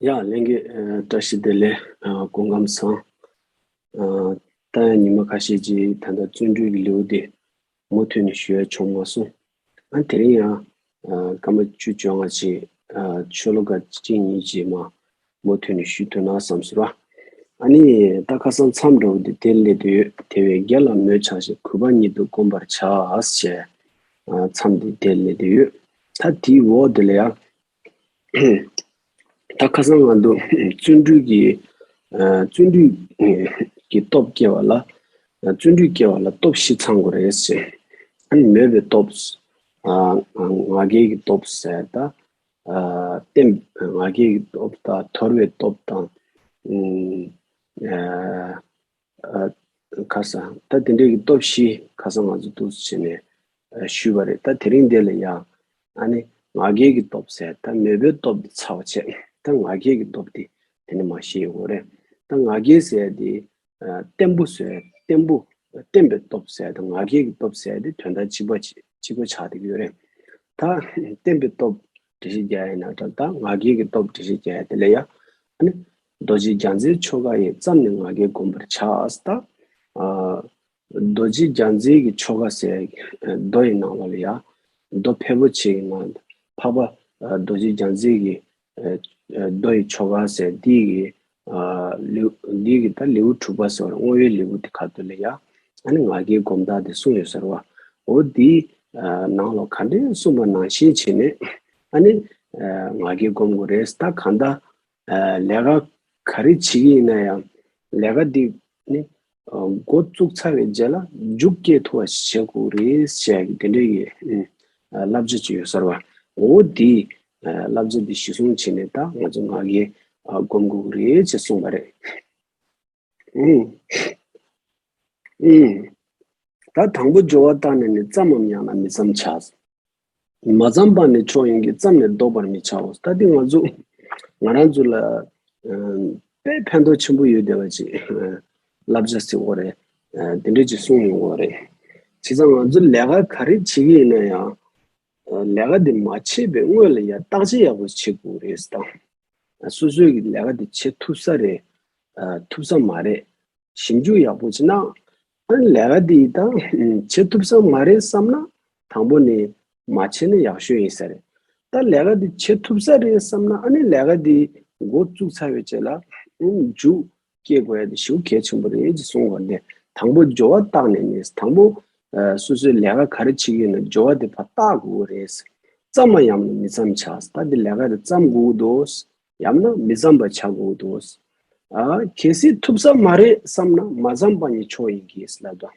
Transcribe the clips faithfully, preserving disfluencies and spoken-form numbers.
ཡ་ལྷན་རྒྱས། ཨ་བཀྲ་ཤིས་བདེ་ལེགས། ཨ་སྐུ་ཁམས་བཟང་། ཨ་ད་ཡང་ཉི་མ་ཁ་ཤས་ཀྱི་ད་ལྟ་བརྩོན་འགྲུས་ཀྱི་ལེའུ་དེ་མུ་མཐུད་ནས་ཞུ་ཡ་བྱུང་མ་སོང་། ཨ་དེ་རིང་ཡང་ཨ་སྐར་མ་བཅུ་བཅོ་ལྔ་ཅིག་ཨ་ཤོ་ལོ་ཀ་གཅིག་གཉིས་ཅིག་མ་མུ་མཐུད་ནས་ཞུ་ཐུབ་ན་བསམ་སོང་ར། ཨ་ནི་ད་ཁ་སང་མཚམས་འདྲ་བོ་དེ་དེར་སླེབས་བསྡད་ཡོད། དེ་བས་དགེ་ལ་མོས་བྱ་ཞིང་། གུས་པ་ཉིད་དུ་བསྒོམ་པར་བྱ་ཞེས་ཨ་མཚམས་དེ་དེར་སླེབས་བསྡད་ཡོད། ད་དེའི་འོག་དེ་ལ་ཡང་ད་ཁ་སང་ང་ཚོ་བརྩོན་འགྲུས་ཀྱི་ཨ་བརྩོན་འགྲུས་ཀྱི་སྟོབས་སྐྱེ་བ་ལ་ཨ་བརྩོན་འགྲུས་སྐྱེ་བ་ལ་སྟོབས་བཞི་ཚང་དགོས་རེད་ཟེར། ཨ་ནི་མོས་པའི་སྟོབས། ཨ་ང་རྒྱལ་གྱི་སྟོབས་ཟེར། ད་ཨ་བརྟན་ང་རྒྱལ་གྱི་སྟོབས་དང་དོར་བའི་སྟོབས་དང་། ཨ་ཨ་ཁ་སང་ད་དེ་འདྲའི་གི་སྟོབས་བཞི་ཁ་སང་ང་ཚོ་འདུག་སེ་བྱས་ནས་ཨ་ཞུས་པ་རེད། ད་དེ་རིང་འདི་ལ་ཡང་ཨ་ནི་ང་རྒྱལ་གྱི་སྟོབས་ཟེར། ད་མོས་པའི་སྟོབས་འདི་ཚར་བ་བྱས། ད་ང་རྒྱལ་གྱི་སྟོབས་འདི་དེ་ནས་མར་བཤད་ཡོང་གི་རེད། ད་ང་རྒྱལ་ཟེར་འདི་ཨ་བརྟན་པོ་ཟེར། བརྟན་པོ་བརྟན་པའི་སྟོབས་ཟེར། ད་ང་རྒྱལ་གྱི་སྟོབས་ཟེར་འདི་དོན་དག་གཅིག་པ་གཅིག་གཅིག་པ་ཆགས་བསྡད་ཀྱི་ཡོད་རེད། ད་བརྟན་པའི་སྟོབས་འགྲེལ་བཤད་རྒྱག་ཡ་ཡིན་ན་འདྲ། ད་ང་རྒྱལ་གྱི་སྟོབས་འགྲེལ་བཤད་རྒྱག་ཡ་དེ་ལ་ཡ། ཨ་ནི་རྡོ་རྗེ་རྒྱལ་མཚན་ཆོ་ག་ཡིས། བརྩམས་ནས་ང་རྒྱལ་བསྒོམ་པར་བྱ། ད་ཨ་རྡོ་རྗེ་རྒྱལ་མཚན་གྱི་ཆོ་ག་ཟེར་མདོ་ཡི་ནང་ལོགས་ལ་ཡ། མདོ་ཕལ་པོ་ཆེ་ཡི་ནང་འཕགས་པ་ཨ་རྡོ་རྗེ་རྒྱལ་མཚན་གྱི་ཨ་ཨ་མདོ་ཡི་ཆོ་ག་ཟེར་འདི་གི་ཨ་ལེའུ་འདི་གི་ད་ལེའུ་དྲུག་པ་ཟེར་བ་རེད། བསྔོ་བའི་ལེའུ་དེ་ཁ་ཐུག་ལ་ཡ། ཨ་ནི་ང་རྒྱལ་སྒོམ་སྟངས་དེ་གསུངས་ཡོད་ཟེར་བ། འོ་འདི་ཨ་ནང་ལོགས་ག་འདྲས་གསུངས་པ་ནང་བཞིན་བྱས་ནས་ཨ་ནི་ཨ་ང་རྒྱལ་སྒོམ་དགོས་རེད། ད་གང་ལྟར་ཨ་ལས་ཀ་ག་རེ་བྱེད་ཀྱི་ཡིན་ན་ཡང་ལས་ཀ་འདི་ནི་ཨ་འགོ་བཙུགས་ཚར་བའི་རྗེས་ལ་མཇུག་སྐྱེལ་ཐུབ་པ་ཞིག་བྱེད་དགོས་རེད་ཟེར་གི་དེ་འདྲའི་གི་ཨ་བསླབ་བྱ་ཅིག་ཡོད་ཟེར་བ། འོ་འདི་ཨ་བསླབ་བྱ་འདི་གཞི་བཟུང་བྱས་ནས་ད་ང་ཚོ་ང་རྒྱལ་ཨ་སྒོམ་དགོས་ཀྱི་རེད་ཅེས་གསུངས་པ་རེད། ཨུམ། ཨུམ། ད་དང་པོ་སྦྱོར་བ་བརྟགས་ནས་ནི། ཙམ་མམ་ཡང་ན་མི་ཙམ་བྱ། མ་ཙམ་པ་ནི་མཆོག་ཡིན་གྱི། ཙམ་ནི་བཟློག་པར་མི་བྱའོ། ད་འདི་ང་ཚོ་ང་རང་ཚོ་ལ་ཨ་དཔེ་ཕན་ཐོགས་ཆེན་པོ་ཡོད་བསྡད་པ་ཅིག་ཨ་བསླབ་བྱ་ཟེར་དགོས་རེད། ཨ་དེ་འདྲ་ཅིག་གསུངས་ཡོང་དགོས་རེད། བྱས་ཙང་ང་ཚོ་ལས་ཀ་ག་རེ་བྱེད་ཀྱི་ཡིན་ན་ཡང་ལས་ཀ་དེ་མ་བྱེད་པའི་སྔོན་ལ་ཡང་བརྟག་དཔྱད་ཡག་པོ་བྱེད་དགོས་རེད་ཟེར། ད་སོ་སོའི་གི་ལས་ཀ་དེ་བྱེད་ཐུབ་ས་རེད། ཨ་ཐུབ་ས་མ་རེད། ཞིབ་འཇུག་ཡག་པོ་བྱེད་ན། ཨ་ལས་ཀ་དེ་ད་བྱེད་ཐུབ་ས་མ་རེད་བསམ་ན་དང་པོ་ནས་མ་བྱེད་ན་ཡག་ཤོས་ཡིན་ས་རེད། ད་ལས་ཀ་དེ་བྱེད་ཐུབ་ས་རེད་བསམ་ན་ཨ་ནི་ལས་ཀ་དེ་འགོ་བཙུགས་ཚར་བའི་རྗེས་ལ་མཇུག་སྐྱེལ་དགོས་ཡ་དེ་ཞེ་པོ་གལ་ཆེན་པོ་རེད་ཅེས་གསུངས་པ་ནས་དང་པོ་སྦྱོར་བ་བརྟགས་ནས་ནི་དང་པོ་ཨ་སོ་སོའི་ལས་ཀ་ག་རེ་བྱེད་ཀྱི་ཡོད་ན་སྦྱོར་བ་དེ་ཕར་བརྟག་དགོས་རེད། ཙམ་མ་ཡང་ན་མི་ཙམ་བྱ། ད་འདི་ལས་ཀ་དེ་བརྩམ་དགོས་འདུག་ཡང་ན་མི་བརྩམས་པ་བྱ་དགོས་འདུག་ཨ་གལ་སྲིད་ཐུབ་ས་མ་རེད་བསམ་ན་མ་བརྩམས་པ་ཉིད་མཆོག་ཡིན་གྱི་ལབ་དང་།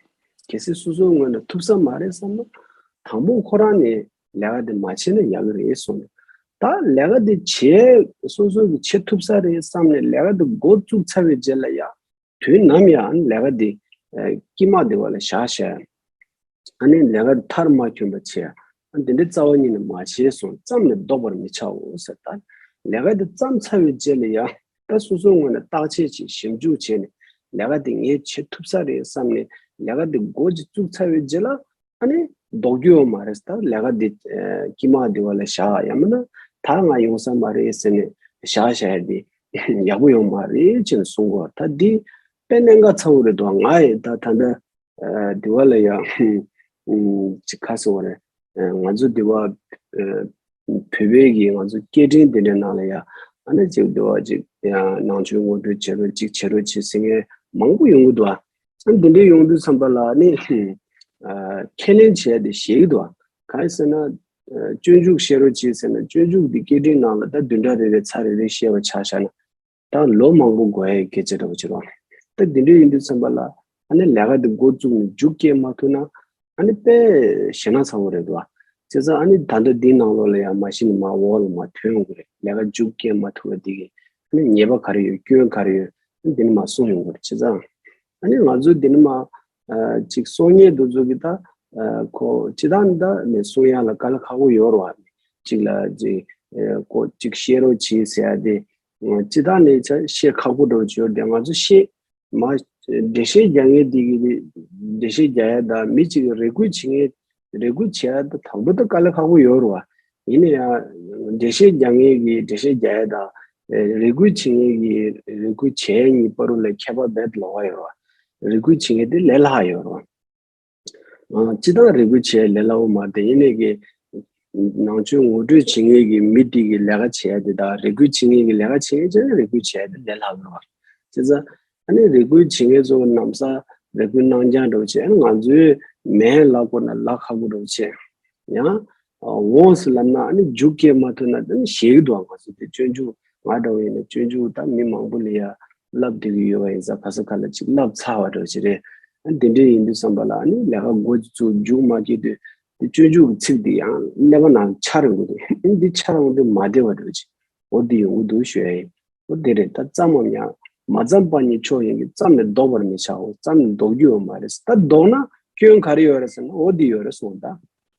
གལ་སྲིད་སོ་སོའི་ངོས་ནས་ཐུབ་ས་མ་རེད་བསམ་ན་དང་པོ་ཁོ་རང་ནས་ལས་ཀ་དེ་མ་བྱས་ན་ཡག་གི་རེད་གསུངས་ནས། ད་ལས་ཀ་དེ་བྱས་སོ་སོ་གི་བྱེད་ཐུབ་ས་རེད་བསམ་ནས་ལས་ཀ་དེ་འགོ་བཙུགས་ཚར་བའི་རྗེས་ལ་ཡ་དུས་ནམ་ཡང་ལས་ཀ་དེ་ཨ་དཀྱིལ་མ་དེ་བ་ལ་བཞག་བཞག་ཨ་ནི་ལས་ཀ་དེ་མཐར་མ་ཁྱོན་པ་བྱས། ཨ་འདི་འདྲའི་རྩ་བ་ཉིད་ནས་མ་བྱས་སོང་། བརྩམས་ནས་བཟློག་པར་མི་བྱའོ་ཟེར། ད་ལས་ཀ་དེ་བརྩམས་ཚར་བའི་རྗེས་ལ་ཡང་ད་སོ་སོའི་ངོས་ནས་བརྟག་དཔྱད་བྱས་ཞིབ་འཇུག་བྱས་ནས་ལས་ཀ་དེ་ངས་བྱེད་ཐུབ་ས་རེད་བསམ་ནས་ལས་ཀ་དེ་འགོ་ཅིག་བཙུགས་ཚར་བའི་རྗེས་ལ་ཨ་ནི་ལྡོག་རྒྱུ་ཡོད་མ་རེད། ད་ལས་ཀ་དེ་ཨ་དཀྱིལ་མ་དེ་བ་ལ་བཞག་ཡང་མིན་ན་ད་ང་ཡོང་ས་མ་རེད་ཟེར་ནས་བཞག་བཞག་ཡ་དེ་ཡག་པོ་ཡོད་མ་རེད་ཅེས་གསུང་གོ། ད་འདི་དཔེ་གནད་འགག་ཚ་བོ་རེད་འདུག་ང་ཡི་ད་ད་ལྟ་ཨ་དེ་བ་ལ་ཡ་ཨུམ་ཅིག་ཁ་སོ་བ་རེད། ཨ་ང་ཚོ་དེ་བ་ཨ་བོད་པའི་གི་ང་ཚོ་སྐད་འཕྲིན་དེ་འདྲའི་ནང་ལ་ཡ་ཨ་ནི་ཅིག་དེ་བ་ཅིག་ཡ་ནང་ཆོས་ངོ་སྤྲོད་བྱེད་རོགས་ཅིག་བྱེད་རོགས་ཅིག་ཟེར་མཁན་མང་པོ་ཡོང་གི་འདུག་ཨ་འདི་འདྲའི་ཡོང་དུས་ཙམ་པ་ལ་ནི་ཨ་ཁས་ལེན་བྱས་ཏེ་ཞེད་ཀྱི་འདུག་གང་ཡིན་ཟེར་ན་ཨ་སྤྱོད་འཇུག་བཤད་རོགས་ཅིག་ཟེར་ན་སྤྱོད་འཇུག་འདི་སྐད་འཕྲིན་ནང་ལ་ད་བདུན་ཕྲག་རེ་རེ་ཚར་རེ་རེ་བཤད་པ་ཆ་བཞག་ན། ད་ལོ་མང་པོ་འགོར་ཡའི་སྐད་ཆ་འདྲ་བོ་ཅིག་རེད། ད་འདི་འདྲ་ཡིན་དུས་ཙམ་པ་ལ་ཨ་ནི་ལས་ཀ་འདི་འགོ་བཙུགས་ནས་མཇུག་སྐྱེལ་མ་ཐུབ་ན་ཨ་ནི་དཔེ་ཞེད་སྣང་ཚ་བོ་རེད་འདུག་བ། བྱས་ཙང་ཨ་ནི་ད་ལྟ་འདིའི་ནང་ལོགས་ལ་ཡང་མ་གཞི་ནས་མར་འོག་ལ་མར་ཐོན་ཡོང་གི་རེད། ལས་ཀ་མཇུག་སྐྱེལ་མ་ཐུབ་པ་འདི་གི་ཨ་ནི་ཉེས་པ་ག་རེ་ཡོད་སྐྱོན་ག་རེ་ཡོད་ཨ་ནི་འདི་ནས་མར་གསུངས་ཡོང་གི་རེད། བྱས་ཙང་ཨ་ནི་ང་ཚོ་འདི་ནས་མར་ཨ་ཅིག་གསུང་མཁན་དེ་ཚོ་གི་ད་ཨ་ཁོ་སྤྱིར་བཏང་ད་ནས་གསུང་ཡག་ལ་དཀའ་ལས་ཁག་པོ་ཡོད་རེད་བ། ཅིག་ལ་ཅིག་ཨ་ཁོ་ཅིག་བཤད་རོགས་བྱེད་ཟེར་ཡ་དེ། སྤྱིར་བཏང་ནས་ཆ་བཤད་ཁག་པོ་འདྲ་བོ་ཅིག་ཡོད་དེ་ང་ཚོ་བཤད་མ་འགྲེལ་བཤད་རྒྱག་མཁན་དེ་གི་འགྲེལ་བཤད་རྒྱག་ཡ་དང་མི་གཅིག་གི་རེ་སྐུལ་བྱེད་མཁན་རེ་སྐུལ་བྱེད་ཡ་དང་དང་པོ་ད་དཀའ་ལས་ཁག་པོ་ཡོད་རེད་བ། ཡིན་ན་ཡང་འགྲེལ་བཤད་རྒྱག་མཁན་གི་འགྲེལ་བཤད་རྒྱག་ཡ་དང་ རེ་སྐུལ་བྱེད་མཁན་གྱི་རེ་སྐུལ་བྱེད་མཁན་གཉིས་བར་ལ་ཁྱད་པར་རྦད་ལོགས་ཀ་ཡོད་རེད་བ། རེ་སྐུལ་བྱེད་མཁན་དེ་ལས་སླ་ཡོད་རེད་བ། སྤྱིར་བཏང་རེ་སྐུལ་བྱེད་ལས་སླ་བོ་མ་རེད་དེ། ཡིན་ནའི་གི་ནང་ཆོས་ངོ་སྤྲོད་བྱེད་མཁན་གྱི་མི་དེ་གི་ལས་ཀ་བྱེད་ཡ་དེ་དང་རེ་སྐུལ་བྱེད་མཁན་གྱི་ལས་ཀ་བྱེད་མཁན་བྱས་ན་རེ་སྐུལ་བྱེད་ཡ་དེ་ལས་སླ་བོ་རེད་བ། བྱས་ཙང་ཨ་ནི་རེ་སྐུལ་བྱེད་མཁན་ཚོ་ནམ་ས་རེ་སྐུལ་གནང་རྐྱང་འདྲ་བོ་བྱས། ཨ་ནི་ང་ཚོའི་མེད་ལབ་དགོས་ན་ལབ་ཁག་པོ་འདྲ་བོ་བྱས། ཡང་འོང་ཟེར་ལབ་ན་ཨ་ནི་རྒྱུགས་སྐྱེལ་མ་ཐུབ་ན་ཨ་ནི་ཞེད་ཀྱི་འདུག་ང་ཚོ་དེ་སྤྱོད་འཇུག་ང་འདྲ་བོ་ཡིན་ན་སྤྱོད་འཇུག་ད་མི་མང་པོ་ལ་ཡ་བསླབ་བསྡད་ཀྱི་ཡོད་པ་ཡིན་ཙང་ག་ས་ག་ལ་ཅིག་བསླབ་ཚར་བ་འདྲ་བོ་ཅིག་རེད། ཨ་ནི་དེ་འདྲས་ཡིན་དུས་ཙམ་པ་ལ་ཨ་ནི་ལས་ཀ་འགོ་ཅིག་བཙུགས་རྒྱུགས་མ་སྐྱེལ་དུས་དེ་སྤྱོད་འཇུག་གི་ཚིག་དེ་ཡང་ཀླད་པ་ནང་འཆར་ཡོང་གི་འདུག་ཨ་ནི་འདི་འཆར་ཡོང་དུས་མ་བདེ་བ་འདྲ་བོ་ཅིག་འོ་འདི་ཡོང་གི་འདུག་ཞུ་ཡ་ཡིན། འོ་དེ་རེད། ད་བརྩམས་པའམ་ཡང་མ་བརྩམས་པ་ཉིད་མཆོག་ཡིན་གྱི། བརྩམས་ནས་བཟློག་པར་མི་བྱའོ། བརྩམས་ནས་བཟློག་རྒྱུ་ཡོད་མ་རེད། ད་བཟློག་ན་སྐྱོན་ག་རེ་ཡོད་རེད་ཟེར་ན་འོ་འདི་ཡོད་རེད་གསུངས། ད་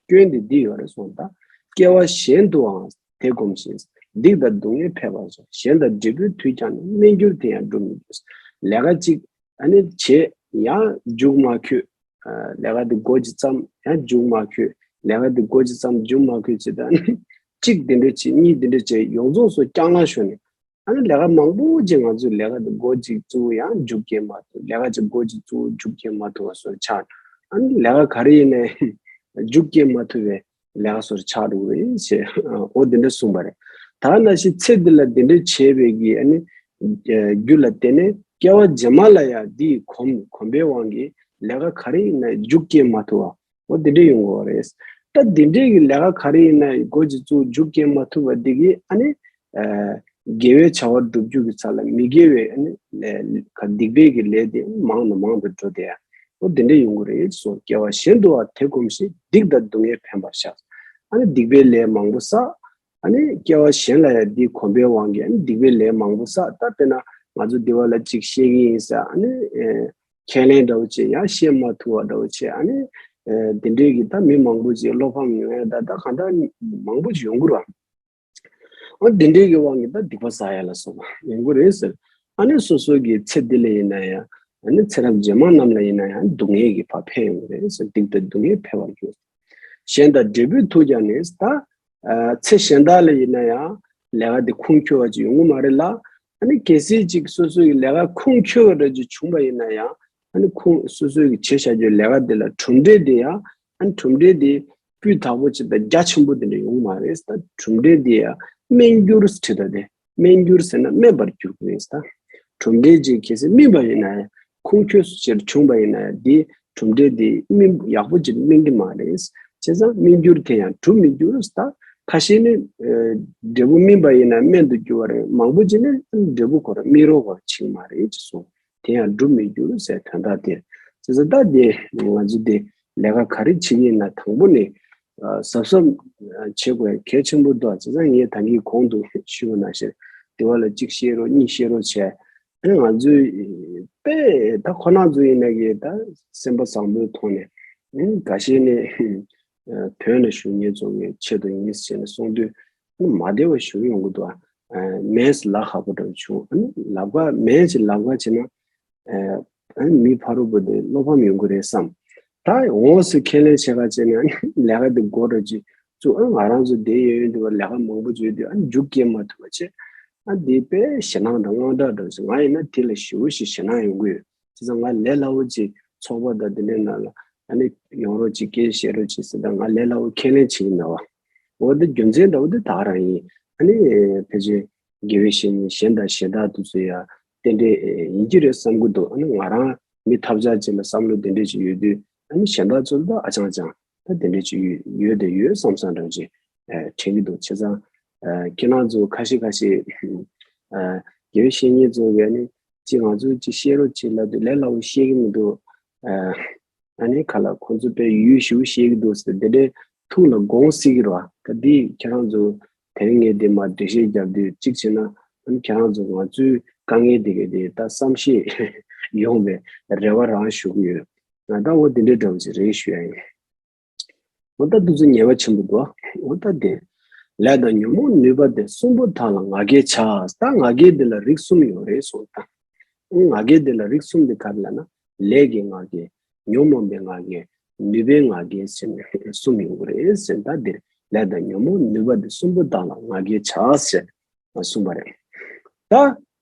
སྐྱོན་འདི་འདི་ཡོད་རེད་གསུངས། ད་སྐྱེ་བ་གཞན་དུའང་དེ་སྒོམ་ཞིང་། སྡིག་དང་སྡུག་བསྔལ་འཕེལ་བར་བྱ། གཞན་དང་འབྲས་བུའི་མཐུས་ཀྱང་ནི། དམན་གྱུར་དེ་ཡང་སྒྲུབ་མི་འགྱུར། ལས་ཀ་གཅིག་ཨ་ནི་བྱེད་ཡང་རྒྱུགས་མ་འཁྱོལ། ལས་ཀ་འདི་འགོ་ཅིག་བརྩམས་ཡང་རྒྱུགས་མ་འཁྱོལ། ལས་ཀ་འདི་འགོ་ཅིག་བརྩམས་རྒྱུགས་མ་འཁྱོལ་བྱས། ད་ཨ་ནི་གཅིག་འདི་འདྲ་བྱེད། གཉིས་འདི་འདྲ་བྱེད། ཡོངས་རྫོགས་སུ་རྐྱང་ལངས་ཤོར་ནས། ཨ་ནི་ལས་ཀ་མང་པོ་ཅིག་ང་ཚོས་ལས་ཀ་འདི་འགོ་ཅིག་བཙུགས་ཡང་རྒྱུགས་སྐྱེལ་མ་ཐུབ། ལས་ཀ་ཅིག་འགོ་ཅིག་བཙུགས་རྒྱུགས་སྐྱེལ་མ་ཐུབ་པ་སོགས་ཆགས། ཨ་ནི་ལས་ཀ་ག་རེ་ཡིན་ནའི་རྒྱུགས་སྐྱེལ་མ་ཐུབ་པའི་ལས་ཀ་སོགས་ཆགས་འགྲོ་གི་རེད་ཅེས་འོ་འདི་འདྲ་གསུངས་པ་རེད། ད་ནང་བཞིན་ཚེ་འདི་ལ་འདི་འདྲ་བྱས་པའི་གི་ཨ་ནི་རྒྱུ་ལ་བརྟེན་ནས་སྐྱེ་བ་རྗེས་མ་ལ་ཡང་འདི་གོམས་གོམས་པའི་དབང་གིས་ལས་ཀ་ག་རེ་ཡིན་ན་རྒྱུགས་སྐྱེལ་མ་ཐུབ་པ། འོ་འདི་འདྲ་ཡོང་གི་རེད། ད་འདི་འདྲའི་གི་ལས་ཀ་ག་རེ་ཡིན་ན་འགོ་ཅིག་བཙུགས་རྒྱུགས་སྐྱེལ་མ་ཐུབ་པ་འདི་གིས་ཨ་ནི་དགེ་བའི་བྱ་བ་བསྒྲུབ་རྒྱུ་གི་ཚབ་ལ་མི་དགེ་བའི་ཨ་ནི་ལས་སྡིག་པའི་གི་ལས་དེ་མང་དུ་མང་དུ་འགྲོ་བསྡད་ཡ། འོ་འདི་འདྲ་ཡོང་གི་རེད་གསུངས། སྐྱེ་བ་གཞན་དུའང་དེ་སྒོམ་ཞིང་། སྡིག་དང་སྡུག་བསྔལ་འཕེལ་བར་བྱ། ཨ་ནི་སྡིག་པའི་ལས་མང་པོ་བསགས། ཨ་ནི་སྐྱེ་བ་གཞན་ལ་ཡང་འདི་གོམས་པའི་དབང་གིས་ཨ་ནི་སྡིག་པའི་ལས་མང་པོ་བསགས། ད་དཔེར་ན་ང་ཚོ་འདི་བ་ལ་ཅིག་བཤད་ཀྱི་ཡིན་ཟེར། ཨ་ནི་ཁས་ལེན་འདྲ་བོ་བྱས་ཡང་བཤད་མ་ཐུབ་པ་འདྲ་བོ་བྱས། ཨ་ནི་འདི་འདྲའི་གི་ད་མི་མང་པོ་ཅིག་བློ་ཕམ་ཡོང་ཡ་ད་ད་གང་ལྟར་མང་པོ་ཅིག་ཡོང་གི་རེད་བ། འོ་འདི་འདྲའི་གི་དབང་གིས་ད་སྡིག་པ་བསགས་ཡ་ལ་སོགས་པ་ཡོང་གི་རེད་ཟེར། ཨ་ནི་སོ་སོ་གི་ཚེ་འདི་ལ་ཡིན་ན་ཡང་། ཨ་ནི་ཚེ་རབས་རྗེས་མ་རྣམས་ལ་ཡིན་ན་ཡང་སྡུག་བསྔལ་གྱི་བར་འཕེལ་ཡོང་གི་རེད་ཟེར། སྡིག་དང་སྡུག་བསྔལ་འཕེལ་བར་འགྱུར། གཞན་དང་འབྲས་བུའི་མཐུས་ཀྱང་ནི། ད་ཚེ་གཞན་དག་ལ་ཡིན་ན་ཡང་ལས་ཀ་འདི་ཁུངས་འཁྱོལ་བ་ཅིག་ཡོང་གི་མ་རེད་ལ། ཨ་ནི་གལ་སྲིད་ཅིག་སོ་སོ་ཡི་ལས་ཀ་ཁུངས་འཁྱོལ་བ་འདྲ་ཅིག་བྱུང་བ་ཡིན་ན་ཡང་། ཨ་ནི་ཁུངས་སོ་སོ་ཡི་བྱེད་བཞག་རྒྱུའི་ལས་ཀ་འདི་ལ་གྲུབ་འབྲས་འདི་ཡང་། ཨ་ནི་གྲུབ་འབྲས་འདི་སྤུས་དག་པོ་ཅིག་དང་རྒྱ་ཆེན་པོ་དེ་འདྲ་ཡོང་གི་མ་རེད། ད་གྲུབ་འབྲས་འདི་ཡང་དམན་འགྱུར་ཟེར་ད་དེ། དམན་འགྱུར་ཟེར་ན་དམན་པར་འགྱུར་གྱི་རེད། ད་གྲུབ་འབྲས་ཅིག་གལ་སྲིད་དམན་པ་ཡིན་ན་ཡང་ཁུངས་འཁྱོལ་སུ་ཅིག་བྱུང་བ་ཡིན་ན་ཡང་འདི་གྲུབ་འབྲས་འདི་དམན་ཡག་པོ་ཅིག་དམན་གྱི་མ་རེད། བྱས་ཙང་དམན་འགྱུར་དེ་ཡང་གྲུབ་མི་འགྱུར། ད་ཁ་ཤས་ནི་འབྲས་བུ་དམན་པ་ཡིན་ན་དམན་དུ་འགྱུར་བ་རེད། མང་པོ་ཅིག་ནི་འབྲས་བུ་ཁོ་རང་སྨིན་རོགས་པ་ཅིག་མ་རེད་ཅེས་གསུངས། དེ་ཡང་སྒྲུབ་མི་འགྱུར་ཟེར་དོན་དག་དེ། བྱས་ཙང་ད་དེ་ང་ཚོ་དེ་ལས་ཀ་ག་རེ་བྱེད་ཀྱི་ཡིན་ན་དང་པོ་ནས་གཟབ་གཟབ་བྱེད་དགོས་གལ་ཆེན་པོ་འདུག་བྱས་ཙང་ངས་ད་གིན་གོང་དུ་ཞུས་པ་ནང་བཞིན་དེ་བ་ལ་གཅིག་བཤད་རོགས་གཉིས་བཤད་རོགས་བྱས། ཨ་ནི་ང་ཚོས་དཔེ་ད་ཁོ་ན་ཚོ་ཡིན་ན་གི་ད་སེམས་པ་བཟང་པོའི་ཐོག་ནས་ཨ་ནི་འགའ་ཤས་ནས་དོན་ལ་ཞུགས་མཁན་ཚོ་གི་ཆེད་དུ་ཡིན་ཟེར་ནས་གསུངས་དུས། མ་བདེ་བ་ཞུ་ཡོང་གི་འདུག་ཨ། མེད་ལབ་ཁག་པོ་འདྲ་བྱུང་། ཨ་ནི་ལབ་ཁ་མེད་ཅིག་ལབ་ཁ་བྱས་ན། ཨ་ནི་མི་ཕ་རོལ་པོ་དེ་བློ་ཕམ་ཡོང་གི་རེད་བསམ། ད་འོང་ཟེར་ཁས་ལེན་བྱེད་ཁ་བྱས་ནས་ཨ་ནི་ལས་ཀ་དེ་འགོ་འདྲ་ཅིག་བཙུགས། ཨ་ང་རང་ཚོ་བསྡད་ཡོད་ཡོད་འདུག་པ། ལས་ཀ་མང་པོ་བྱས་དུས་ཨ་ནི་མཇུག་སྐྱེལ་མ་ཐུབ་པ་བྱས། ཨ་འདི་དཔེ་ཞེད་སྣང་དང་དངངས་སྐྲག་འདྲ་ཞིག་ང་ཡིན་ན་དེ་ལ་ཞེ་པོ་ཞིག་ཞེད་སྣང་ཡོང་གི་ཡོད། བྱས་ཙང་ང་ལས་སླ་བོ་ཅིག་ཚོགས་པ་དང་དེ་འདྲའི་ནང་ལ་ཨ་ནི་ཡོང་རོགས་ཅིག་སྐད་བཤད་རོགས་ཅིག་ཟེར། ད་ང་ལས་སླ་བོ་ཁས་ལེན་བྱེད་ཀྱི་མེད་པ། འོ་དེ་རྒྱུ་མཚན་འདྲ་བོ་དེ་ད་ག་རང་ཡིན། ཨ་ནི་ཕལ་ཆེར་དགེ་བའི་བཤེས་གཉེན་གཞན་དང་གཞན་དག་དེ་ཚོ་ཡང་རྟེན་འབྲེལ་ཡིན་གྱི་རེད་བསམ་གྱི་འདུག་ཨ་ནི་ང་རང་མི་ཐབས་ཆག་ཅིག་ལ་བསམ་བློ་དེ་འདྲས་ཅིག་ཡོད་དུས། ཨ་ནི་གཞན་དག་ཚོ་ལ་ཨ་ཅང་ཅང་ད་དེ་འདྲས་ཅིག་ཡོད་ཡོད་དེ་ཡོད་བསམ་བསམ་འདྲ་ཅིག་དྲན་གྱི་འདུག་བྱས་ཙང་ཁྱེད་རང་ཚོ་ཁ་ཤས་ཁ་ཤས་དགེ་བའི་བཤེས་གཉེན་ཚོ་གིས་ཨ་ནི་ཅིག་ང་ཚོ་ཅིག་བཤད་རོགས་ཅིག་ལབ་དུས་ལས་སླ་བོ་བཤད་ཀྱི་མི་འདུག་ཨ་ནི་ག་ལ་ཁོང་ཚོ་དཔེ་ཡུལ་ཞེ་པོ་བཤད་ཀྱི་འདུག་ཟེར་དེ་འདྲའི་ཐུགས་ལ་དགོངས་སྲིད་ཀྱི་རེད་བ། ད་འདི་ཁྱེད་རང་ཚོ་དེ་རིང་ངས་འདི་མར་འགྲེལ་བཤད་རྒྱབ་དུས་གཅིག་བྱས་ན་ཨ་ནི་ཁྱེད་རང་ཚོ་ང་ཚོའི་དཀའ་ངལ་འདི་གའི་དེ་ད་བསམ་ཤེས་ཡོང་བའི་རེ་བ་རང་ཞུ་གི་ཡོད། ང་ད་འོ་དེ་འདྲའི་འདྲ་བོ་ཅིག་རེད་ཞུ་ཡ་ཡིན། འོ་ད་འདི་ཚོ་ཉེས་པ་ཆེན་པོ་འདུག་འོ་ད་དེ་ལས་དང་ཉོན་མོངས་ནུས་པ་སྟེ་གསུམ་པོ་དག་ལ་ང་རྒྱལ་བྱ། ད་ང་རྒྱལ་འདི་ལ་རིགས་གསུམ་ཡོད་རེད་གསུངས། ད་ང་རྒྱལ་འདི་ལ་རིགས་གསུམ་དེ་ག་རེ་ལབ་ན། ལས་ཀྱི་ང་རྒྱལ། ཉོན་མོངས་པའི་ང་རྒྱལ། ནུས་པའི་ང་རྒྱལ་ཟེར་ནས་གསུམ་ཡོང་གི་རེད་ཟེར། ད་འདིར་ལས་དང་ཉོན་མོངས་ནུས་པ་སྟེ་གསུམ་པོ་དག་ལ་ང་རྒྱལ་བྱ་ཟེར་གསུངས་པ་རེད། ད་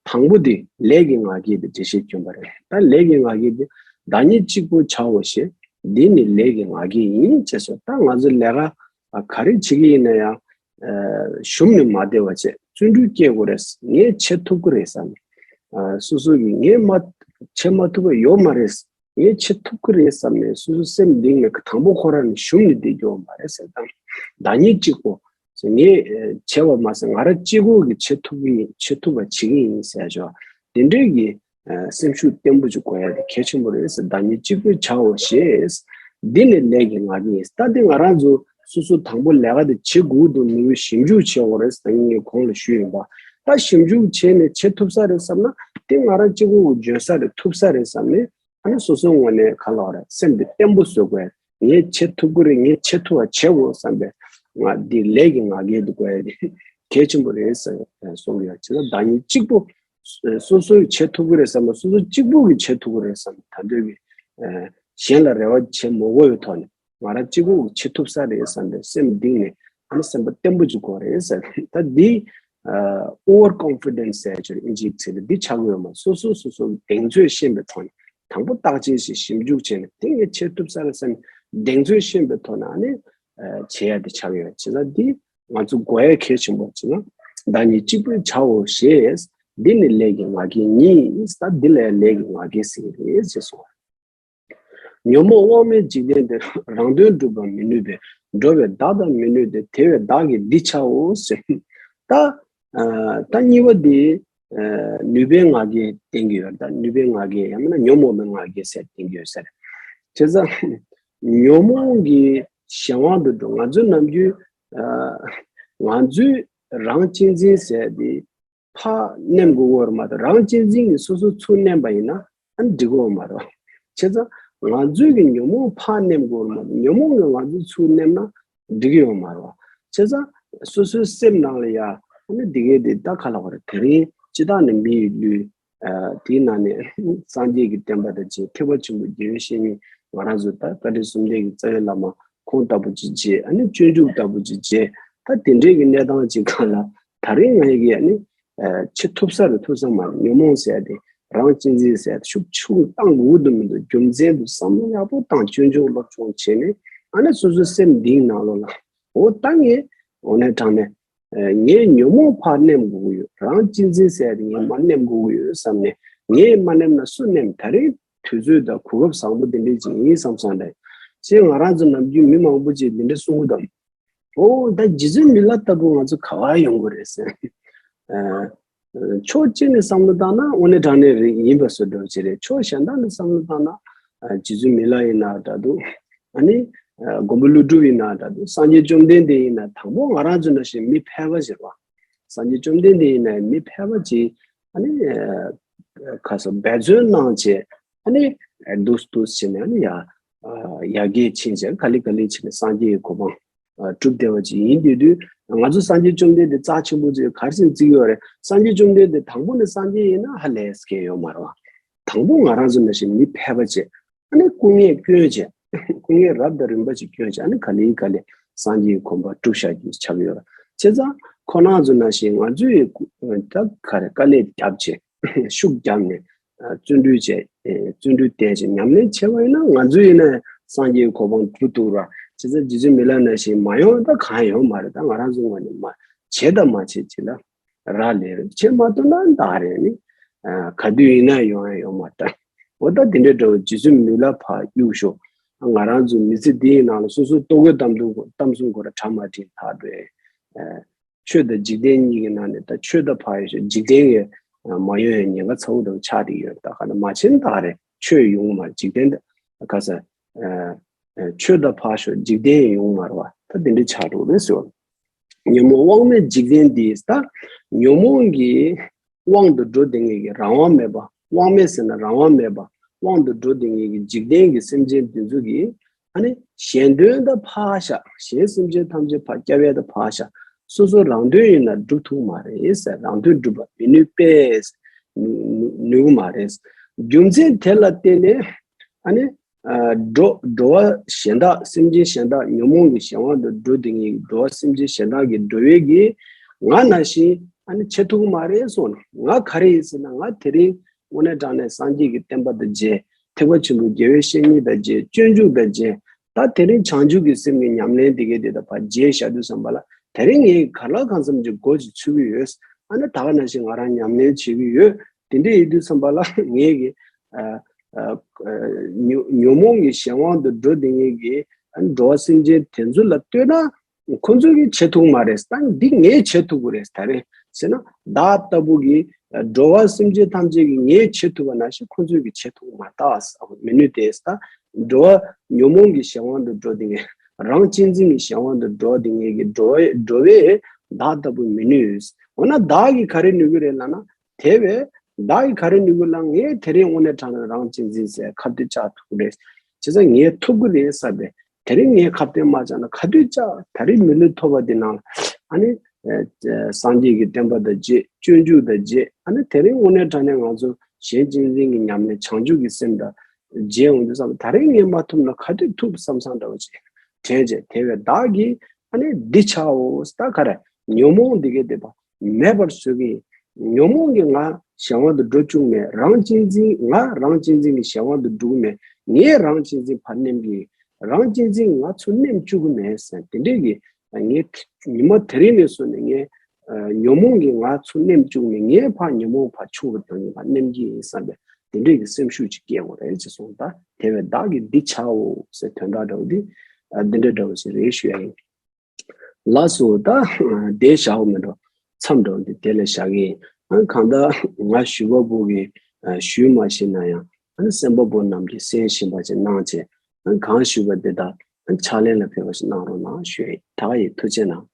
དང་པོ་དེ་ལས་ཀྱི་ང་རྒྱལ་དེ་འགྲེལ་བཤད་བསྐྱོན་པ་རེད། ད་ལས་ཀྱི་ང་རྒྱལ་དེ་བདག་ཉིད་གཅིག་པུ་བྱའོ་ཞེས། འདི་ནི་ལས་ཀྱི་ང་རྒྱལ་ཡིན་ཅེས་སོ། ད་ང་ཚོ་ལས་ཀ་ག་རེ་བྱེད་ཀྱི་ཡིན་ན་ཡང་ཞུམ་ནས་མ་བསྡད་པ་བྱས་བརྩོན་འགྲུས་སྐྱེ་དགོས་རེད། ངས་བྱེད་ཐུབ་ཀྱི་རེད་བསམ་ནས། སོ་སོ་གིས་ངས་མ་བྱེད་མ་ཐུབ་པ་ཡོད་མ་རེད། ངས་བྱེད་ཐུབ་ཀྱི་རེད་བསམ་ནས་སོ་སོ་སེམས་གཏིང་ནས་དང་པོ་ཁོ་རང་ནས་ཞུམ་ནས་བསྡད་རྒྱུ་མ་རེད་ཟེར། ད་བདག་ཉིད་གཅིག་པོ་ངས་བྱས་པ་མ་ཟད་ང་རང་གཅིག་པོ་གིས་བྱེད་ཐུབ་ཀྱི་བྱེད་ཐུབ་པ་བྱེད་ཀྱི་ཡིན་ཟེར་ཆོག་དེ་འདྲའི་གི་སེམས་ཤུགས་བརྟན་པོ་ཅིག་དགོས་ཡ་དེ་གལ་ཆེན་པོ་རེད་ཟེར། བདག་ཉིད་གཅིག་པུ་བྱའོ་ཞེས། འདི་ནི་ལས་ཀྱི་ང་རྒྱལ་ཡིན། ད་དེ་ང་རང་ཚོ་སོ་སོ་དང་པོ་ལས་ཀ་དེ་བྱེད་དགོས་འདུག་མི་འདུག་ཞིབ་འཇུག་བྱེད་དགོས་རེད་ཟེར། ངས་གོང་ལ་ཞུས་ཡིན་པ། ད་ཞིབ་འཇུག་བྱས་ནས་བྱེད་ཐུབ་ས་རེད་བསམ་ན་དེ་ང་རང་གཅིག་པུ་འཇོན་ས་རེད་ཐུབ་ས་རེད་བསམ་ནས། ཨ་ནི་སོ་སོའི་ངོས་ནས་ག་ལ་བ་རེད། སེམས་དེ་བརྟན་པོ་བཟོ་དགོས། ངས་བྱེད་ཐུབ་ཀྱི་རེད། ངས་བྱེད་ཐུབ་པ་བྱེད་དགོས་བསམ་པའི་ང་འདི་ལས་ཀྱི་ང་རྒྱལ་འདུག་དགོས་ཡ་དེ་གལ་ཆེན་པོ་རེད་ཟེར་གསུང་གི་ཡོད། བྱས་ཙང་བདག་ཉིད་གཅིག་པུ་སོ་སོས་བྱེད་ཐུབ་ཀྱི་རེད་བསམ་པ། སོ་སོ་གཅིག་པུ་གིས་བྱེད་ཐུབ་ཀྱི་རེད་བསམ་པ། ད་འདོད་ཀྱི་གཞན་ལ་རེ་བ་བྱེད་མ་དགོས་པའི་ཐོག་ནས་ང་རང་གཅིག་པུ་གིས་བྱེད་ཐུབ་ས་རེད་བསམ་པའི་སེམས་གཏིང་ནས་ཨ་ནི་སེམས་པ་བརྟན་པོ་ཅིག་དགོས་རེད་ཟེར། ད་འདི་ཨོ་ཝར་ཀོན་ཕི་ཌེན་སི་ཟེར་ཡ་ཅིག་ཨིན་ཇིའི་ཚིག་ལ་འདི་ཆགས་ཀྱི་ཡོད་མ། སོ་སོ་སོ་སོ་གདེང་ཚོད་ཤེས་པའི་ཐོག་ནས་དང་པོ་བརྟག་དཔྱད་བྱས་ཞིབ་འཇུག་བྱས་ནས་དེ་ངས་བྱེད་ཐུབ་ས་རེད་བསམ་ནས་གདེང་ཚོད་ཤེས་པའི་ཐོག་ནས་ཨ་ནི་བྱེད་ཡ་དེ་ཆགས་ཀྱི་ཡོད། བྱས་ཙང་འདི་ང་ཚོ་དགོས་ཡ་གལ་ཆེན་པོ་བྱས་ན་བདག་ཉིད་གཅིག་པུ་བྱའོ་ཞེས། འདི་ནི་ལས་ཀྱི་ང་རྒྱལ་ཉིད། ད་འདི་ལ་ཡང་ལས་ཀྱི་ང་རྒྱལ་ཟེར་གྱི་རེད་ཅེས་གསུངས། ཉོན་མོངས་དབང་མེད་འཇིག་རྟེན་འདིར། རང་དོན་སྒྲུབ་པར་མི་ནུས་པས། འགྲོ་བའི་བདག་དང་མི་ནུས་ཏེ། དེ་བས་བདག་གིས་འདི་བྱའོ་ཟེར། ད་ཨ་ད་གཉིས་པ་འདི་ཨ་ནུས་པའི་ང་རྒྱལ་བསྟན་གྱི་ཡོད། ད་ནུས་པའི་ང་རྒྱལ་ཡང་མིན་ན་ཉོན་མོངས་པའི་ང་རྒྱལ་ཟེར་བསྟན་གྱི་ཡོད་ས་རེད། བྱས་ཙང་ཉོན་མོངས་ཀྱི་གཞན་དབང་དུ་འགྲོ། ང་ཚོའི་ནམ་རྒྱུན་ཨ་ང་ཚོའི་རང་གཅེས་འཛིན་ཟེར་དེ་ཕར་མནན་དགོས་ཀྱི་ཡོད་མ་རེད། རང་གཅེས་འཛིན་གྱིས་སོ་སོ་ཚུར་མནན་པ་ཡིན་ན་ཨ་ནི་འགྲིག་གི་ཡོད་མ་རེད། བྱས་ཙང་ང་ཚོའི་གི་ཉོན་མོངས་ཕར་མནན་དགོས་ཀྱི་ཡོད་མ་རེད། ཉོན་མོངས་ཀྱིས་ང་ཚོ་ཚུར་མནན་ན་འགྲིག་གི་ཡོད་མ་རེད། བྱས་ཙང་སོ་སོའི་སེམས་ནང་ལ་ཡ་ཨ་ནི་འདི་གས་འདི་ད་ག་ལབ་དགོས་རེད། དེ་རིང་སྤྱིར་བཏང་ནས་མི་ཡི་ལུས་ཨ་དེའི་ནང་ནས་སངས་རྒྱས་ཀྱི་བསྟན་པ་དང་བཅས་ཐེག་པ་ཆེན་པོ་དགེ་བའི་བཤེས་གཉེན་ང་རང་ཚོ་ད་བཀའ་དྲིན་གསུམ་ལྡན་གྱི་རྩ་བའི་བླ་མ་ཁོང་ལྟ་བུ་ཅིག་བྱས། ཨ་ནི་སྤྱོད་འཇུག་ལྟ་བུ་ཅིག་བྱས། ད་དེ་འདྲའི་གི་གནས་སྟངས་ཅིག་སྒང་ལ་ད་རེས་ང་ཡི་གི་ཨ་ནི་ཨ་བྱེད་ཐུབ་ས་རེད་ཐུབ་ས་མ་རེད། ཉོན་མོངས་ཟེར་ཡ་དེ་རང་གཅེས་འཛིན་ཟེར་ཡ་དེ་ཤུགས་ཆུང་བཏང་དགོས་འདུག་མི་འདུག་རྒྱུ་མཚན་དུ་བསམ་བློ་ཡག་པོ་བཏང་སྤྱོད་འཇུག་སློབ་སྦྱོང་བྱས་ནས་ཨ་ནི་སོ་སོའི་སེམས་གཏིང་ནང་ལོགས་ལ་འོ་ད་ངས་འོ་ནས་དྲང་ནས། ཨ་ངས་ཉོན་མོངས་ཕར་མནན་དགོས་ཀྱི་ཡོད། རང་གཅེས་འཛིན་ཟེར་ཡ་དེ་ངས་མར་མནན་དགོས་ཀྱི་ཡོད་བསམ་ནས་ངས་མ་མནན་ན་སུ་མནན། ད་རེས་དུས་ཚོད་དང་གོ་སྐབས་བཟང་པོ་དེ་འདྲས་ཅིག་ཡིན་བསམ་བསམ་རེད། ཅེས་ང་རང་ཚོ་ནམ་རྒྱུན་མི་མང་པོ་ཅིག་འདི་འདྲས་གསུང་གི་འདུག་འོ་ད་རྗེ་བཙུན་མི་ལ་ལྟ་བུ་ང་ཚོ་ག་བར་ཡོང་དགོས་རེད་ཟེར། ཨ་ཕྱོགས་གཅིག་ནས་བསམ་བློ་བཏང་ན་དངོས་གནས་དྲང་གནས་རེད་ཡིན་པ་བཟོ་འདྲ་ཅིག་རེད། ཕྱོགས་གཞན་དག་ནས་བསམ་བློ་བཏང་ན་ཨ་རྗེ་བཙུན་མི་ལ་ཡིན་ན་འདྲ་འདུག་ཨ་ནི་ཨ་མགོན་པོ་ཀླུ་སྒྲུབ་ཡིན་ན་འདྲ་འདུག་སངས་རྒྱས་བཅོམ་ལྡན་འདས་ཡིན་ན་དང་པོ་ང་རང་ཚོ་ནང་བཞིན་མི་ཕལ་པ་ཞིག་རེད་བ། སངས་རྒྱས་བཅོམ་ལྡན་འདས་ཡིན་ན་མི་ཕལ་པ་ཅིག་ཨ་ནི་ཨ་ཁ་སོ་འབད་བརྩོན་གནང་བྱས་ཨ་ནི་ཨ་འདུག་འདུག་བྱས་ནས་ཨ་ནི་ཡ་ཨ་ཡར་རྒྱས་ཕྱིན་བྱས་ག་ལེ་ག་ལེ་བྱས་ནས་སངས་རྒྱས་ཀྱི་གོ་འཕང་ཨ་གྲུབ་བསྡད་པ་ཅིག་ཡིན་དུས་དུས་ང་ཚོ་སངས་རྒྱས་བཅོམ་ལྡན་འདས་རྩ་ཆེན་པོ་ཅིག་ག་རེ་བྱས་ནས་བརྩི་གི་ཡོད་རེད། སངས་རྒྱས་བཅོམ་ལྡན་འདས་དང་པོ་ནས་སངས་རྒྱས་ཡིན་ན་ཧ་ལས་སྐལ་ཡོད་མ་རེད་བ། དང་པོ་ང་རང་ཚོ་ནང་བཞིན་མི་ཕལ་པ་ཅིག་ཨ་ནི་སྐུ་ངལ་བསྐྱོན་བྱས། སྐུ་ངལ་རབ་དང་རིམ་པ་ཅིག་བསྐྱོན་བྱས་ཨ་ནི་ག་ལེ་ག་ལེ་སངས་རྒྱས་ཀྱི་གོ་འཕང་སྒྲུབ་བཞག་རྒྱུ་ཆགས་ཡོད། བྱས་ཙང་ཁོ་རང་ཚོ་ནང་བཞིན་ང་ཚོས་ད་ག་རེ་དཀའ་ལས་བརྒྱབ་བྱས་ཤུགས་བརྒྱབ་ནས་བརྩོན་འགྲུས་བྱས་བརྩོན་འགྲུས་བསྟེན་བྱས་ཉམས་ལེན་བྱས་པ་ཡིན་ན་ང་ཚོ་ཡིན་ན་སངས་རྒྱས་ཀྱི་གོ་འཕང་སྒྲུབ་ཐུབ་ར། བྱས་ཙང་རྗེ་བཙུན་མི་ལ་ནང་བཞིན་མ་ཡོང་ད་གང་ཡོང་མ་རེད། ད་ང་རང་ཚོ་ངོས་ནས་མ་བྱས་ད་མ་བྱས་ཅིག་ལ། རག་ལས་རེད། བྱེད་མ་ཐུབ་ན་བདག་རེད་ནི། ཨ་ག་དུས་ཡིན་ན་ཡོང་ཡ་ཡོང་མ་རེད། འོ་ད་དེ་འདྲའི་འདྲ་བོ་རྗེ་བཙུན་མི་ལ་ཕར་གཡུག་ཞོག་ང་རང་ཚོ་མི་ཚེ་འདི་ཡི་ནང་ལ་སོ་སོའི་ལྟོ་གོས་གཏམ་གཏམ་གསུམ་ཁོ་ར་གྲ་མ་འགྲིག་ཐག་རེད། ཨ་ཆོས་དང་འཇིག་རྟེན་གཉིས་ཀྱི་ནང་ནས་ད་ཆོས་ད་ཕར་ཡོད་ཤོག་འཇིག་རྟེན་གྱི་མ་ཡོང་ཡ་ཉེན་ཁ་ཚ་བོ་འདྲ་བོ་ཆགས་བསྡད་ཡོད། ད་ག་ན་མ་བྱེད་ན་བདག་རེད། ཆོས་ཡོང་མ་རེད། འཇིག་རྟེན་ད་ག་ས་ཨ་ཨ་ཆོས་ད་ཕར་ཞོག་འཇིག་རྟེན་ཡོང་མ་རེད་བ། ད་དེ་འདྲ་ཆགས་འགྲོ་རེད་ཟེར་བ། ཉོན་མོངས་དབང་མེད་འཇིག་རྟེན་འདི། ད་ཉོན་མོངས་ཀྱི་དབང་དུ་འགྲོ་བསྡད་མཁན་གྱི་རང་དབང་མེད་པ། དབང་མེད་ཟེར་ན་རང་དབང་མེད་པ། དབང་དུ་འགྲོ་བསྡད་མཁན་གྱི་འཇིག་རྟེན་གྱི་སེམས་ཅན་འདི་ཚོ་གིས་ཨ་ནི་གཞན་དོན་དང་ཕར་བཞག་གཞན་སེམས་ཅན་ཐམས་ཅད་ཕར་བསྐྱབ་ཡས་དང་ཕར་བཞག་སོ་སོ་རང་དོན་ཡིན་ན་སྒྲུབ་ཐུབ་མ་རེད་ཟེར། རང་དོན་སྒྲུབ་པ་མི་ནུས་པས། ནུས་ནུས་ཀྱི་མ་རེད། རྒྱུ་མཚན་དེ་ལ་བརྟེན་ནས་ཨ་ནི་ཨ་འགྲོ་འགྲོ་བ་གཞན་དག་སེམས་ཅན་གཞན་དག་ཉོན་མོངས་ཀྱི་གཞན་དབང་དུ་འགྲོ་བསྡད་མཁན་གྱི་འགྲོ་བ་སེམས་ཅན་གཞན་དག་གི་འགྲོ་བའི་གི་ང་ནང་བཞིན་ ཨ་ནི་བྱེད་ཐུབ་ཀྱི་མ་རེད་གསུངས་ནས། ང་ག་རེ་ཡིན་ཟེར་ན། ང་དེ་རིང་དངོས་གནས་དྲང་གནས་སངས་རྒྱས་ཀྱི་བསྟན་པ་དང་མཇལ། ཐེག་པ་ཆེན་པོའི་དགེ་བའི་བཤེས་གཉེན་དང་མཇལ། སྤྱོད་འཇུག་དང་མཇལ། ད་དེ་རིང་བྱང་ཆུབ་ཀྱི་སེམས་ཀྱི་ཉམས་ལེན་དེ་གའི་དེ་དག་ཕར་མཇལ་བཞག་དུས་ཙམ་པ་ལ། དེ་རིང་ངས་གང་ལ་གང་འཚམ་གྱི་མགོ་ཅིག་ཚོད་ཀྱི་ཡོད། ཨ་ནི་ད་ག་ནང་བཞིན་ང་རང་ཉམས་ལེན་བྱེད་ཀྱི་ཡོད། དེ་འདྲ་ཡིན་དུས་ཙམ་པ་ལ་ངས་ཀྱི་ཨ་ཨ་ཉོན་ཉོན་མོངས་ཀྱི་གཞན་དབང་དུ་འགྲོ་བསྡད་མཁན་གྱི་ཨ་ནི་འགྲོ་བ་སེམས་ཅན་དེ་ཚོ་ལ་ལྟོས་ན། ཁོ་ཚོས་ཀྱིས་བྱེད་ཐུབ་མ་རེད། ད་འདི་ངས་བྱེད་ཐུབ་ཀྱི་རེད། ད་རེད་ཟེར་ན། བདག་ལྟ་བུ་གིས་འགྲོ་བ་སེམས་ཅན་ཐམས་ཅད་ཀྱིས་ངས་བྱེད་ཐུབ་པ་ནང་བཞིན་ཁོ་ཚོས་ཀྱིས་བྱེད་ཐུབ་མ་ད་མི་ནུས་ཏེ། ད་འགྲོ་བ་ཉོན་མོངས་ཀྱི་གཞན་དབང་དུ་འགྲོ་དེ་ངས་རང་གཅེས་འཛིན་གྱི་གཞན་དབང་དུ་འགྲོ་དེ་ངས་ཀྱི་འགྲོ་བའི་འགྲོ་བའི་བདག་ལྟ་བུ་མི་ནུས། འོ་ན་བདག་གིས་ག་རེ་ནུས་ཀྱི་རེད་ལབ་ན། དེ་བས་བདག་གིས་ག་རེ་ནུས་ཀྱི་ལབ། ངས་དེ་རིང་དངོས་གནས་དྲང་གནས་རང་གཅེས་འཛིན་ཟེར་ཁ་གཏད་བཅག་ཐུབ་ཀྱི་རེད། བྱས་ཙང་ངས་ཐུབ་ཀྱི་རེད་བསམ་པས། དེ་རིང་ངས་ཁ་གཏད་མ་བཅག་ན་ག་དུས་བཅག། ད་རེས་མི་ལུས་ཐོབ་པ་འདི་ནང་ལ་ཨ་ནི་ཨ་སངས་རྒྱས་ཀྱི་བསྟན་པ་དང་མཇལ། སྤྱོད་འཇུག་དང་མཇལ། ཨ་ནི་དེ་རིང་དངོས་གནས་དྲང་གནས་ང་ཚོ་གཞན་གཅེས་འཛིན་གྱི་ཉམས་ལེན་བྱང་ཆུབ་ཀྱི་སེམས་དང་མཇལ་འོང་དུས་ཙམ། ད་རེས་ངས་མ་ཐུབ་ན་ག་དུས་ཐུབ་བསམ་བསམ་འདྲ་བོ་ཅིག་དྲན་བྱས། དེ་བས་བདག་གིས་ཨ་ནི་འདི་བྱའོ། ད་ག་རེ། ཉོན་མོངས་འདི་གའི་དེ་བ་མེད་པར་བཟོ་གི་ཡིན། ཉོན་མོངས་ཀྱིས་ང་གཞན་དབང་དུ་འགྲོ་བཅུག་མེད། རང་གཅེས་འཛིན། ང་རང་གཅེས་འཛིན་གྱི་གཞན་དབང་དུ་འགྲོ་གི་མེད། ངས་རང་གཅེས་འཛིན་ཕར་ནེམ་གི་ཡིན། རང་གཅེས་འཛིན་ང་ཚུར་ནེམ་བཅུག་གི་མེད་ཟེར། དེ་འདྲས་ཀྱི་ངས་ཉི་མ་དེ་རིང་ནས་བཟུང་ནས་ངས་ཨ་ཉོན་མོངས་ཀྱིས་ང་ཚུར་ནེམ་བཅུག་མེད། ངས་ཕར་ཉོན་མོངས་ཕར་ཆུང་རུ་བཏང་གི་ཕར་ནེམ་གི་ཡིན་བསམ་པའི་དེ་འདྲས་ཀྱི་སེམས་ཤུགས་ཅིག་སྐྱེ་དགོས་རེད་ཅེས་གསུངས། ད་དེ་བས་བདག་གིས་འདི་བྱའོ་ཟེར་དོན་དག་འདྲ་བོ་འདི་ཨ་འདི་འདྲ་འདྲ་བོ་ཞིག་རེད་ཞུ་ཡ་ཡིན། ལགས་སོ། ད་དེ་བཞག་མི་འགྲོ། མཚམས་འགྲོ་འདི་དེ་ལ་བཞག་གི་ཡིན། ཨ་གང་ལྟར་ང་ཞུ་བ་པོ་གི་ཨ་ཞུས་མ་ཤེས་ན་ཡང་ཨ་ནི་གསན་པ་པོ་རྣམས་ཀྱིས་གསན་ཤེས་པ་ཞིག་གནང་བྱས། ཨ་གང་ཞུས་པ་དེ་དག་ཨ་ཕྱག་ལེན་ལ་ཕེབས་པ་ཞིག་གནང་རོགས་གནང་ཞུ་ཡ་ཡིན། ད་ག་ཡིན། ཐུགས་རྗེ་གནང་།